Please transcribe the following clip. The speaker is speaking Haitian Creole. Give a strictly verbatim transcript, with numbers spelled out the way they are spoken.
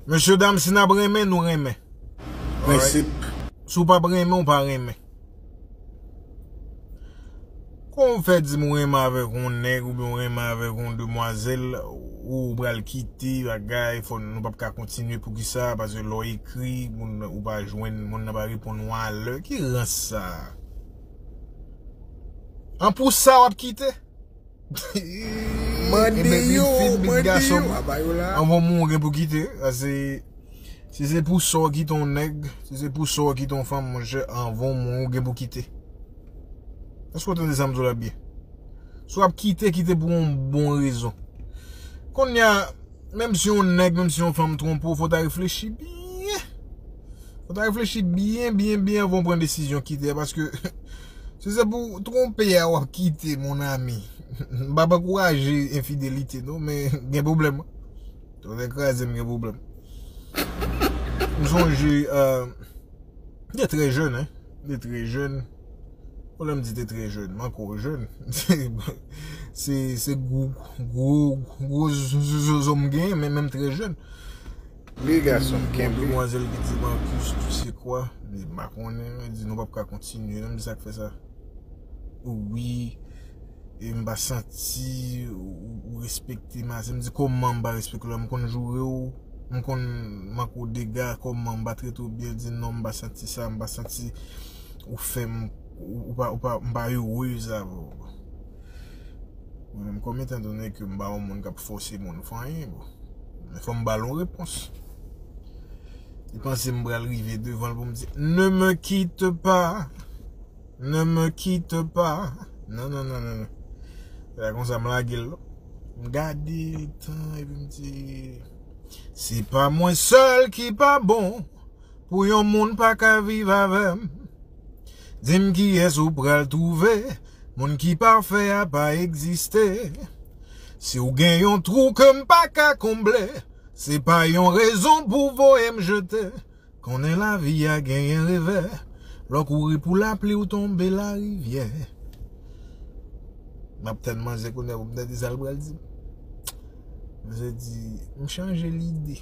Mesye dam, si n ap renmen, nou renmen. Prensip. Si w p ap renmen, w pa renmen. Kòman w fè di m ou renmen avèk yon nèg oubyen w renmen avèk yon demwazèl, ou pral kite bagay, fò nou p ap ka kontinye poukisa, paske lè w ekri, moun nan, ou pa jwenn, moun nan pa reponn ou alè. Ki rans sa? An pou sa w ap kite? Mande yo, mande yo. Anvan moun gen pou kite, paske si se pou sa w kite yon nèg, si se pou sa w kite yon fanm, monchè, anvan moun ou gen pou kite. Èske w tande sa m di w la byen? Si w ap kite, kite pou yon bon rezon. Kounye a, menm si yon nèg, menm si yon fanm twonpe w, fò w ta reflechi byen. Fò w ta reflechi byen, byen, byen anvan w pran desizyon kite a, paske si se pou twonpe a w ap kite, mon ami. M p ap ankouraje enfidelite, non, men gen pwoblèm. Tonnè kraze m, gen pwoblèm. M sonje, euh, m te trè jèn, hein. M te trè jèn. Bon, lè m di te trè jèn, m ankò jèn. Se, se gwo, gwo, gwo zozo m genyen, men menm trè jèn. Wi, gason m kenbe. Demwazèl ki di, Marcus, tu sais quoi? M pa konnen, li di nou p ap ka kontinye, non, m di sa k fè sa. Wi, e m pa santi ou, ou respekte m ase. M di, kòman m pa respekte w? M konn joure w, m konn manke w dega, kòman m pa trete w byen? Di, non, m pa santi sa, m pa santi ou fè m, ou, ou pa, ou pa, m pa erez avè w. Mwen menm, kòm etan done ke m pa yon moun k ap fòse moun fè anyen, bon, men fò m ba l yon repons. Li panse m pral rive devan l pou m di, Ne me quitte pas, ne me quitte pas. Non, non, non, non, non. Se pa konsa m lage l, non. M gade tan epi m di, Se pa mwen sèl ki pa bon pou yon moun pa ka viv avè m. Di m kiyès ou pral twouve, moun ki pafè a pa egziste. Si w gen yon twou ke m pa ka konble, se pa yon rezon pou voye m jete. Konnen lavi a genyen revè, lò kouri pou lapli ou tonbe larivyè. M ap tann manzè kounye a pou m tande sa l pral di m. Manzè di, M chanje lide.